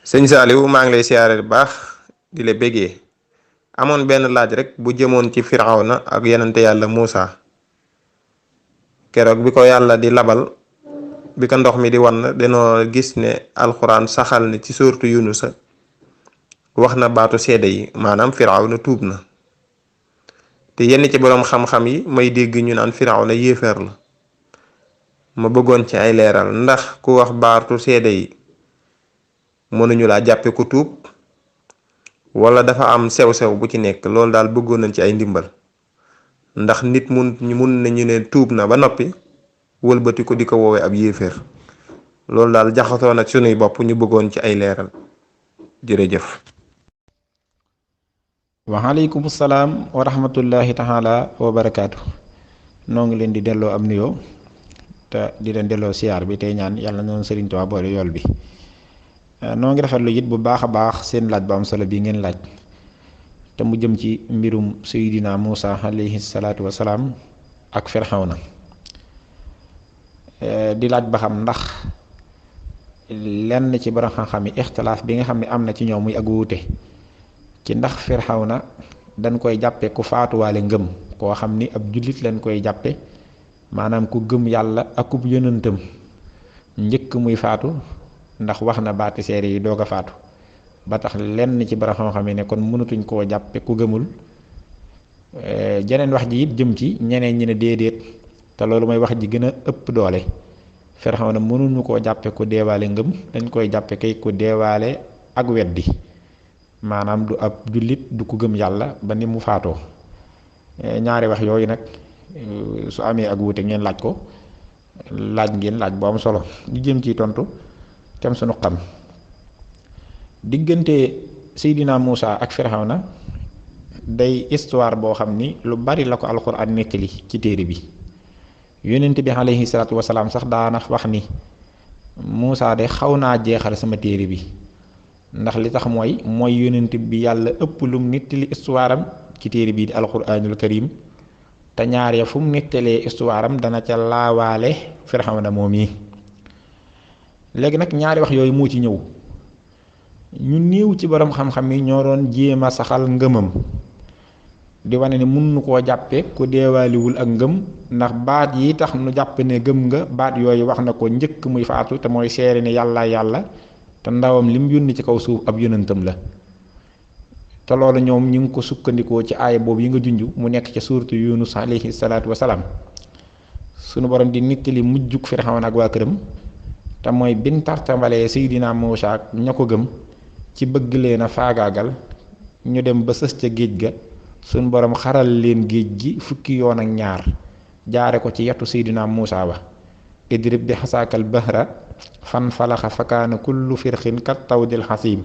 sëñ Saliou maa ngi lay siyaare bu baax di la bégee amoon benn laaj rek bu jëmoon ci Firawna ak yenente yàlla Muusa keroog bi ko yàlla di labal bi ko ndox mi di wan dañoo gis ne alxuraan saxal ne ci suurtu Yunusa wax na baatu seede yi maanaam Firawna tuub na te yenn ci boroom xam-xam yi may dégg ñu naan Firawna yéefeer la ma bëggoon ci ay leeral ndax ku wax baatu seede yi mënuñu laa jàppe ku tuub wala dafa am sew-sew bu ci nekk loolu daal bëggoon nañ ci ay ndimbal ndax nit mun nañu ne tuub na ba noppi wëlbati ko di ko woowee ab yéeféer loolu daal jaxasoo nag sunuy bopp ñu bëggoon ci ay leeral jërëjëf. waaleykum salaam wa rahmatullahi taala wa barakaatu. noo ngi leen di delloo am nuyoo te di leen delloo siyaar bi tey ñaan yàlla noonu Sëriñ Tuubaa boole yool bi. noo ngi rafetlu it bu baax a baax seen laaj bu am solo bii ngeen laaj te mu jëm ci mbirum Seydina Muusa alayhi salaatu wasalaam ak Firawna di laaj ba xam ndax lenn ci borom xam-xam yi ixtilaaf bi nga xam ne am na ci ñoom muy ak wuute ci ndax Firawna dañ koy jàppe ku faatuwaale ngëm koo xam ni ab jullit lañ koy jàppe maanaam ku gëm yàlla akub yonentam njëkk muy faatu ndax wax na baati seere yi doog a faatu ba tax lenn ci borom xam-xam yi ne kon mënatuñ koo jàppe ku gëmul jeneen wax ji it jëm ci ñeneen ñi ne déedéet te loolu mooy wax ji gën a ëpp doole Firawna mënuñu koo jàppe ku deewaale ngëm dañ koy jàppe kay ku deewaale ak weddi maanaam du ab jullit du ko gëm yàlla ba ni mu faatoo ñaari wax yooyu nag su amee ak wuute ngeen laaj ko ngeen laaj bu am solo ñu jëm ci tontu tem sunu xam diggante Seydina Muusa ak Firawna day histoire boo xam ni lu bari la ko alxuraan nettali ci téere bi yonent bi alayhi salaatu wasalaam sax daana wax ni Muusa de xaw naa jeexal sama téere bi ndax li tax mooy yonent bi yàlla ëpp lum nettali histoire am ci téere bii di alxuraanul karim te ñaar ya fu mu nettalee histoire am dana ca laawaale Firawna moom yi léegi nag ñaari wax yooyu moo ci ñëw ñu néew ci borom xam-xam yi ñoo doon jéem a saxal ngëmam di wane ne mun nu koo jàppe ku deewaaliwul ak ngëm ndax baat yi tax nu jàpp ne gëm nga baat yooyu wax na ko njëkk muy faatu te mooy seere ne yàlla te ndawam lim yónni ci kaw suuf ab yonentam la te loolu ñoom ñu ngi ko sukkandikoo ci aaya boobu yi nga junj mu nekk ca suuratu Yunus alayhi salaatu wasalaam sunu borom di nettali mujjug Firawna ak waa këram te mooy bin tartambalee Seydina Muusa ak ña ko gëm ci bëgg leen a faagaagal ñu dem ba sës ca géej ga suñ borom xaral leen géej gi fukki yoon ak ñaar jaare ko ci yatu Seydina Muusa wa idrib bi xasaakal bahra fan falaxa fa kaana kullu firxin kat tawdil xasiim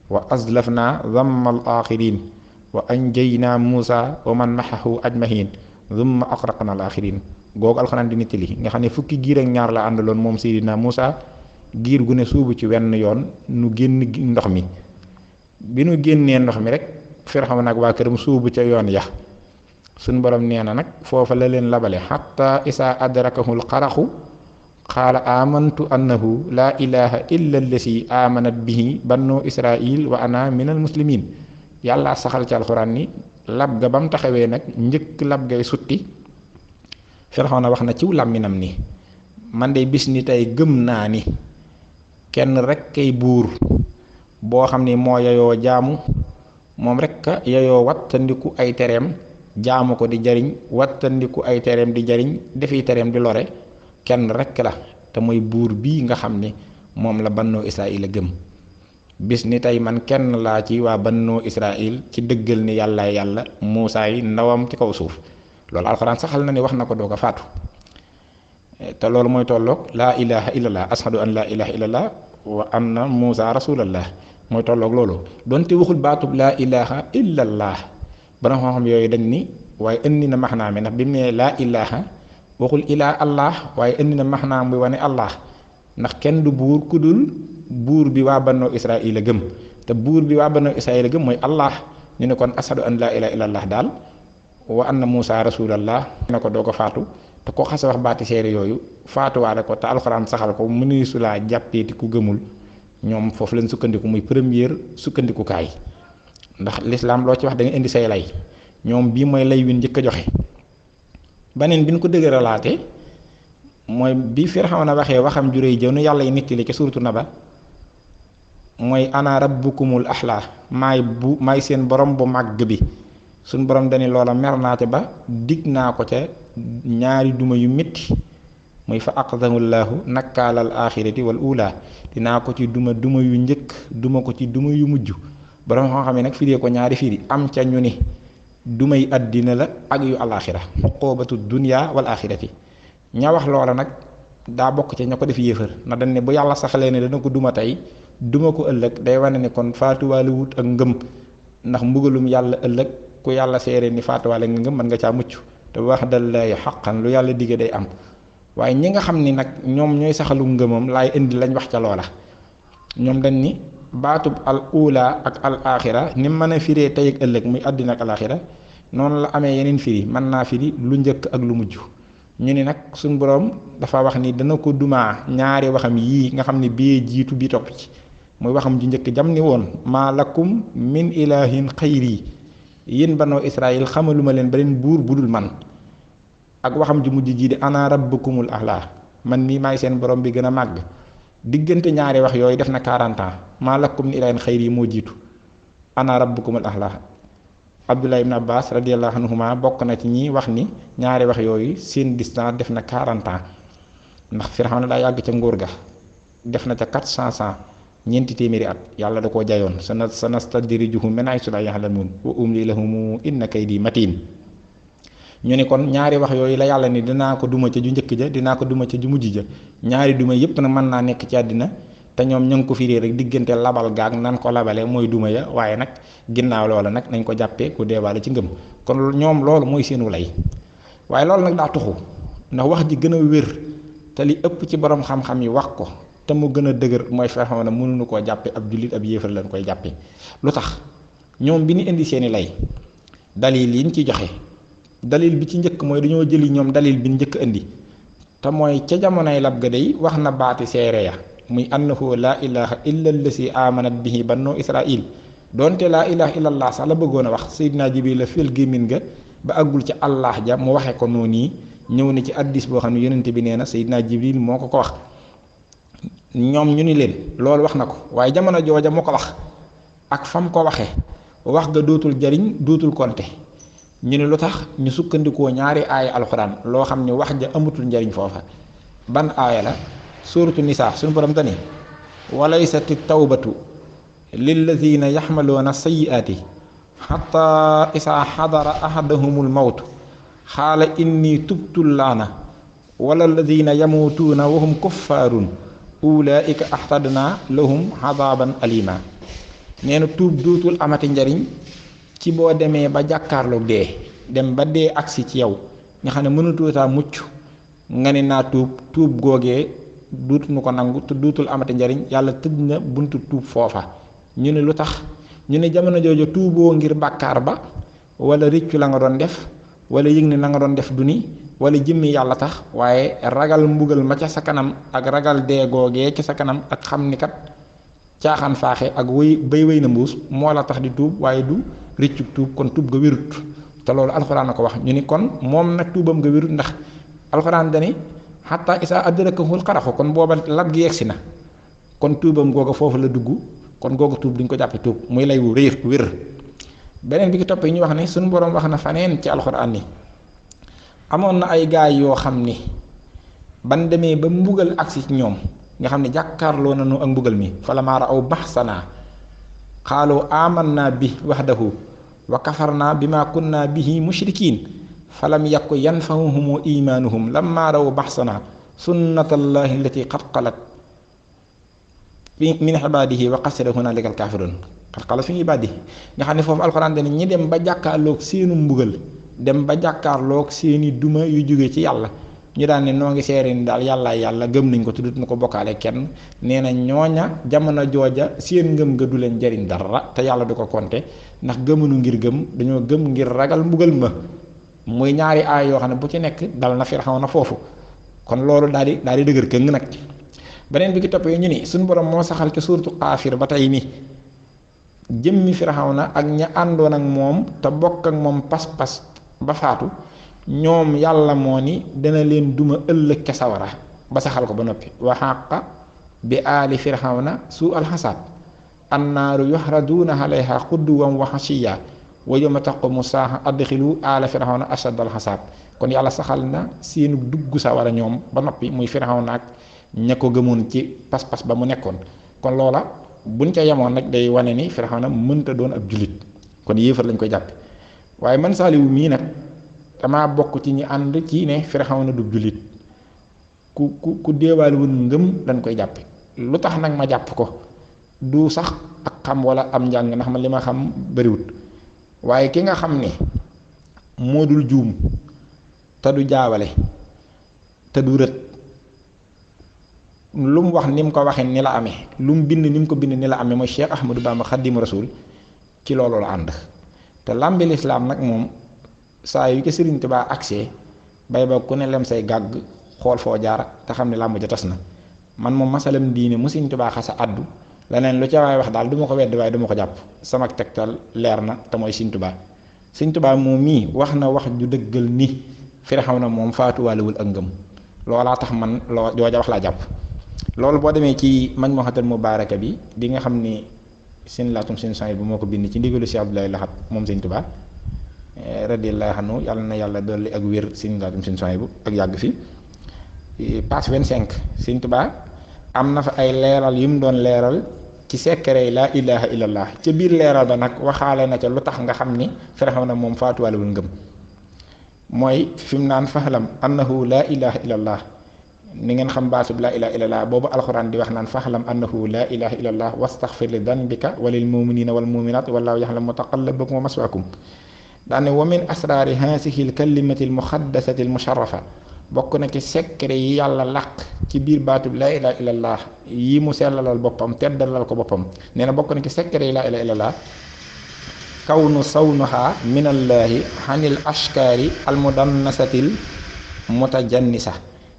wa aslafna zammal aaxirin wa anjaynaa Muusa wa man maxahu ajmahin thumma aqraqna al aaxirin googu alxuraan di nettali nga xam ne fukki giir ak ñaar la àndaloon moom Seydina Muusa giir gu ne suubu ci wenn yoon nu génn ndox mi bi nu génnee ndox mi rek Firawna ak waa këram suubu ca yoon ya suñ borom nee na nag foofa la leen labale xatta isaa adrakahul xaraxu qaala amantu annahu laa ilaha illa allasi amanat bihi bannu israil wa ana minal muslimin yàlla saxal ci alxuraan ni lab ga ba mu taxawee nag njëkk lab gay sutti Firawna wax na ciw làmminam ni man de bis ni tey gëm naa ni kenn rek kay buur boo xam ni moo yayoo jaamu moom rek ka yayoo wattandiku ay tereem jaamu ko di jariñ wattandiku ay tereem di jariñ defi tereem di lore kenn rek la te mooy buur bii nga xam ni moom la bannoo Israil a gëm bis ni tey man kenn laa ci waa bannoo Israil ci dëggal ni yàlla Muusaa yi ndawam ci kaw suuf loolu alxuraan saxal na ni wax na ko doog a faatu te loolu mooy tolloog laa ilaha illallah ashadu an laa ilaha illallah wa anna Muusaa rasulallah mooy tolloog loolu donte waxul baatub laa ilaha illallah ba xam-xam yooyu dañ ni waaye indi na maxnaam mi ndax bi mu nee laa ilaha waxul ilaa allah waaye indi na maxnaam bi wane allah ndax kenn du buur ku dul buur bi waa bannoo Israil a gëm te buur bi waa bannoo Israil a gëm mooy allah ñu ne kon ashadu an laa ilaha illallah daal wa anna Muusaa rasulallah ne ko doo ko faatu te ko xase wax baati seere yooyu faatuwaale ko te alxuraan saxal ko mëneesu laa jàppeeti ku gëmul ñoom foofu leen sukkandiku muy première sukkandikukaay ndax lislaam loo ci wax da nga indi say lay ñoom bii mooy lay win njëkk a joxe. baneen bi ñu ko dëgëralaate mooy bi Firawna waxee waxam ju réy jëw nu yàlla yi nettali ca suuratu Naba mooy ana rabbukumul axlaa maay seen borom bu màgg bi suñ borom dani loola mer naa ca ba dig naa ko ca ñaari duma yu métti muy fa aqdahu llaahu nakkaalal axirati wal ula dinaa ko ci duma yu njëkk duma ko ci duma yu mujj borom xam-xam ne nag firee ko ñaari firi am ca ñu ni dumay àddina la ak yu alaxira xuqubatu dunya wal axirati ña wax loola nag daa bokk ca ña ko def yéefar na dañ ne bu yàlla saxalee ne dana ko duma tey duma ko ëllëg day wane ne kon faatuwaale wut ak ngëm ndax mbugalum yàlla ëllëg ku yàlla seere ni faatuwaale nga ngëm mën nga caa mucc te wax dallaahi xaqan lu yàlla digge day am waaye ñi nga xam ni nag ñoom ñooy saxalu ngëmam laay indi lañ wax ca loola ñoom dañ ni baatub al ula ak al axira ni mën a firee tey ak ëllëg muy àddina ak al axira noonu la amee yeneen firi mën naa firi lu njëkk ak lu mujj ñu ni nag suñ boroom dafa wax ni dana ko dumaa ñaari waxam yii nga xam ne bee jiitu bi topp ci muy waxam ju njëkk jam ni woon maa lakum min ilahin xayri yéen banoo Israël xamaluma leen beneen buur bu dul man ak waxam ju mujj jii di ana rabbukumul ahla man mii maay seen borom bi gën a màgg diggante ñaari wax yooyu def na 40 ans maa lakum min ilahin xayri moo jiitu ana rabbukumul ahla Abdullah ibn Abbas radiyallahu anhuma bokk na ci ñi wax ni ñaari wax yooyu seen distance def na 40 ans ndax Firawna daa yàgg ca nguur ga def na ca 400 ans ñeenti téeméeri at yàlla da koo jayoon sanastadrijuhum min haysu laa ya'lamuun wa umli lahum inna kaydi matin ñu ni kon ñaari wax yooyu la yàlla ni dinaa ko duma ca ju njëkk ja dinaa ko duma ca ju mujj ja ñaari duma yépp nag mën naa nekk ci àddina te ñoom ña ngi ko firee rek diggante labal gaag nan ko labale mooy duma ya waaye nag ginnaaw loola nag nañ ko jàppee ku deewaale ci ngëm kon ñoom loolu mooy seenu lay waaye loolu nag daa tuxu ndax wax ji gën a wér te li ëpp ci borom xam-xam yi wax ko te mu gën a dëgër mooy Firawna mënuñu koo jàppe ab jullit ab yéefar lañ koy jàppe lu tax ñoom bi ñu indi seeni lay dalil yi ñu ci joxe dalil bi ci njëkk mooy dañoo jëli ñoom dalil bi njëkk indi te mooy ca jamonoy lab ga day wax na baati seere ya muy annahu laa ilaha illa allasi amanat bihi bannoo israil donte laa ilaha illa allah sax la bëggoon a wax Seydina Jibril la fil gémmin ga ba àggul ci allah ja mu waxe ko noonu yi ñëw na ci addis boo xam ne yonente bi nee na Seydina Jibril moo ko wax ñoom ñu ni leen loolu wax na ko waaye jamono jooja moo ko wax ak fam ko waxee wax ga dootul jariñ dootul konte ñu ne lu tax ñu sukkandikoo ñaari aaya alxuraan loo xam ne wax ja amatul njariñ foofa ban aaya la suuratu nisaa suñu borom dani walaysati tawbatu lilladina yaxmaluuna sayiaati xata isaa xadara ahadahumul mawtu xaala inni tubtu laana wala alladina yamuutuuna wahum kuffaarun ulaika axtadna lahum xadaaban alima nee na tuub dootul amati njariñ ci boo demee ba jàkkaarloog dee dem ba dee agsi ci yow nga xam ne mënatootaa mucc nga ne naa tuub googee duutuñu ko nangu te duutul amati njariñ yàlla tëj na buntu tuub foofa ñu ne lu tax ñu ne jamono jooju tuuboo ngir bàkkaar ba wala rëccu la nga doon def wala yëg ne la nga doon def du ni wala jëmmi yàlla tax waaye ragal mbugal ma ca sa kanam ak ragal dee googee ca sa kanam ak xam ni kat caaxaan faaxe ak wéy na mbuus moo la tax di tuub waaye du rëccu tuub kon tuub ga wérut te loolu alxuraan na ko wax ñu ni kon moom nag tuubam nga wérut ndax alxuraan dani xataa isaa adrakahul xaraxu kon booba lab gi yegsi na kon tuubam googa foofu la dugg kon googa tuub duñ ko jàppe tuub muy lay wu wér beneen bi ki toppee ñu wax ne suñu boroom wax na faneen ci alxuraan ni amoon na ay gaay yoo xam ni ban demee ba mbugal agsi ci ñoom nga xam ne jàkkaarloo nañu ak mbugal mi falammaa ra'aw ba'sanaa qaaluu aamanna bi wahdahu wa kafarna bima kunna bihi mushrikiin falam yakku yanfa'uhum imaanuhum lammaa ra'aw ba'sanaa sunnatallahi allati qad xalat min ibaadihi wa xasira hunaalika al-kaafiruun qad xalat min ibaadihi nga xam ne foofu alxuraan dañu ñi dem ba jàkkaarloog seenu mbugal dem ba jàkkaarloog seeni duma yu jóge ci yàlla ñu daan ne noo ngi seere ni daal yàlla gëm nañ ko tuddut na ko bokkaale kenn nee na ñooña jamono jooja seen ngëm nga du leen jariñ dara te yàlla du ko konte ndax gëmunu ngir gëm dañoo gëm ngir ragal mbugal ma muy ñaari aay yoo xam ne bu ci nekk dal na Firawna foofu kon loolu daal di dëgër këng nag beneen bi ki topp ñu ni suñu borom moo saxal ci suuratu Xaafir ba tey ni jëmmi Firawna ak ña àndoon ak moom te bokk ak moom pas-pas ba faatu ñoom yàlla moo ni dana leen duma ëllëg ca sawara ba saxal ko ba noppi wa xaqa bi aali Firawna suu alxasaab annaaru yuxraduuna alayha xudduwan wa xashiya wa yawma taqumu saaxa adxilu aala Firawna ashadda alxasaab kon yàlla saxal na seenu dugg sawara ñoom ba noppi muy Firawna ak ña ko gëmoon ci pas-pas ba mu nekkoon kon loola buñ ca yemoon nag day wane ni Firawna mënta doon ab jullit kon yéefar lañ koy jàppe waaye man Saaliwu mii nag damaa bokk ci ñi ànd ci ne Firawna du jullit ku déewaaliwul ngëm dañ koy jàppe lu tax nag ma jàpp ko du sax ak xam wala am njàng ndax man li ma xam bariwut waaye ki nga xam ne moo dul juum te du jaawale te du rët lu mu wax ni mu ko waxee ni la amee lu mu bind ni mu ko bind ni la amee mooy Cheikh Ahmadou Bamba Xaadimu Rasuul ci loolu la ànd te làmbi lislaam nag moom saa yu ko Sëriñ Tuubaa agsee bay ba ku ne lem say gàgg xool foo jaar te xam ne làmb ja tas na man moom masalam diine mu Sëriñ Tuubaa xasa addu leneen lu ca waay wax daal du ma ko wedd waaye du ma ko jàpp sama tegtal leer na te mooy Sëriñ Tuubaa Sëriñ Tuubaa moom mii wax na wax ju dëggal ni Firawna moom faatuwaalewul ak ngëm loolaa tax man loo jooja wax laa jàpp loolu boo demee ci Majmuhatul Mubaaraka bi di nga xam ni seen laatum seen sang bi moo ko bind ci ndigalu Cheikh Abdoulaye Lahat moom Sëriñ Tuubaa radiyallahu anhu yàlla na yàlla dolli ak wér seen laatum seen sang bu ak yàgg fi page 25 Sëriñ Tuubaa am na fa ay leeral yu mu doon leeral ci secret laa ilaha illallah ca biir leeral ba nag waxaale na ca lu tax nga xam ni Firawna moom faatuwaalewul ngëm mooy fi mu naan faxlam annahu laa ilaha illallah ni ngeen xam baatub laa ilaha illallah boobu alxuraan di wax naan faxlam annahu laa ilaha illallah wastaxfir li danbika walil muminina wal muminat wallahu yaxlam mutaqallabakum wa maswaakum daane wa min asraari haasihi l kalimati l muxaddasati l musharrafa bokk na ci secret yi yàlla làq ci biir baatub laa ilaha illallah yi mu sellalal boppam teddalal ko boppam nee na bokk na ci secret yi laa ilaha illallah kawnu sawnuha minallaahi xanil ashkaari almudannasatil mutajannisa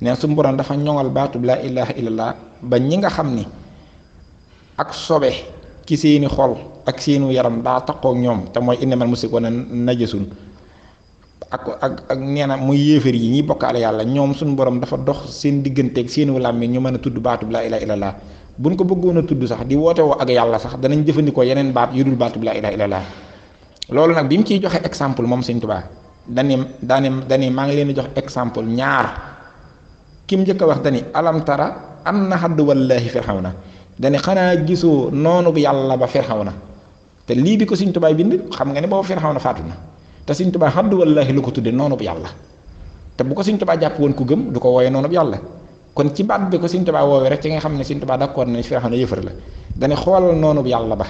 neen su Boroom dafa ñoŋal baatub laa ilaha illallah ba ñi nga xam ni ak sobe ci seeni xol ak seenu yaram daa taqook ñoom te mooy innamal musrikuuna najasun ak nee na muy yéefar yi ñuy bokkaale yàlla ñoom suñu Boroom dafa dox seen digganteeg seenu làmmiñ ñu mën a tudd baatub laa ilaha illallah buñ ko bëggoon a tudd sax di woote woo ak yàlla sax danañ jëfandikoo yeneen baat yu dul baatub laa ilaha illallah loolu nag bi mu ciy joxe exemple moom Sëriñ Tuubaa dani maa ngi leen di jox exemple ñaar ki mu njëkk a wax dani alam tara anna xadduwallaahi Firawna dani xanaa gisoo noonu bu yàlla ba Firawna te lii bi ko Sëriñ Tuubaa bind xam nga ne boobu Firawna faatu na te Sëriñ Tuubaa xadduwallaahi lu ko tudde noonu bu yàlla te bu ko Sëriñ Tuubaa jàpp woon ku gëm du ko wooyee noonu bu yàlla kon ci baat bi ko Sëriñ Tuubaa woowee rek ci nga xam ne Sëriñ Tuubaa d'accord na Firawna yëfër la dani xoolal noonu bu yàlla ba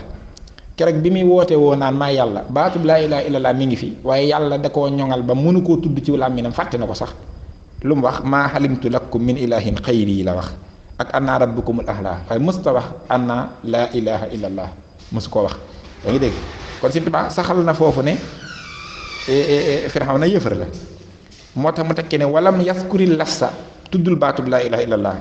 keroog bi muy woote woo naan maa yàlla baatub laa ilaha illallah mi ngi fi waaye yàlla da koo ñoŋal ba mënu koo tudd ci làmmiñam fàtte na ko sax lu mu wax maa xalimtu lakum min ilahin xayri la wax ak anna rabbukumul ahla waaye mësta wax anna laa ilaha illallah mësu koo wax yaa ngi dégg kon Sëriñ Tuubaa saxal na foofu ne Firawna yëfër la moo tax mu tekki ne walam yaskuril lafsa tuddul baatub laa ilaha illallah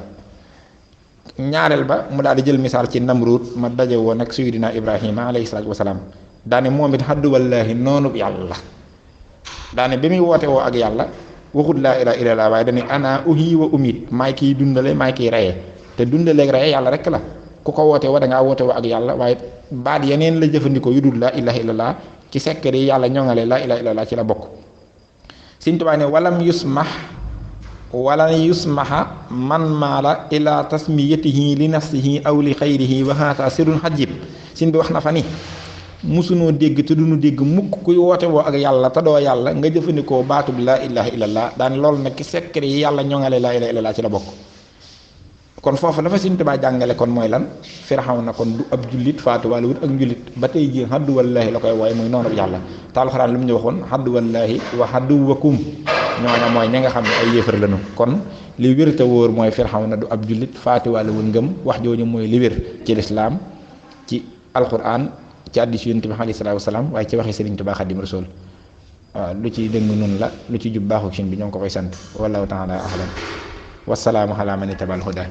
ñaareel ba mu daal di jël misaal ci Namruud ma daje woon ak Sayyidina Ibrahima alayhi salaatu wasalaam daane moom it xadduwallaahi noonu yàlla daane bi muy woote woo ak yàlla waxut laa ilaaha illallaah waaye dañuy ana uhyi wa umiit maay kiy dundale maay kiy reye te dundaleeg reye yàlla rek la ku ko woote woo da ngaa woote woo ak yàlla waaye baat yeneen la jëfandikoo yu dul laa ilaaha illallaah ci secret yi yàlla ñoŋale laa ilaaha illallaah ci la bokk. Sëriñ Tuubaa ne walam yusmaha man maala ila tasmiyatihi li nafsihi aw li xayrihi wa haata sirrun xajib sin bi wax na fa ni musunoo dégg te duñu dégg mukk kuy woote woo ak yàlla te doo yàlla nga jëfandikoo baatub laa ilaha illallah daan loolu nag ci secret yi yàlla ñoŋale laa ilaha illallah ci la bokk. kon foofu dafa Sëriñ Tuubaa jàngale kon mooy lan Firawna kon du ab jullit faatu wala wut ak njullit ba tey jii xaddu wallaahi la koy wooye muy noonu yàlla te alxuraan lu mu ñu waxoon xaddu wallaahi wa xadduwakum ñooña mooy ña nga xam ne ay yéefar lañu kon li wér te wóor mooy Firawna du ab jullit faatu wala wut ngëm wax jooju mooy li wér ci lislaam ci alxuraan ci hadiis Yonent bi alayhi salaatu wasalaam waaye ci waxi Sëriñ Tuubaa Xaadimu Rasuul waaw lu ci dëng nun la lu ci jub baaxu sin bi ñoo ngi ko koy sant wallahu taala ahlam wasalaamu ala man itabal huda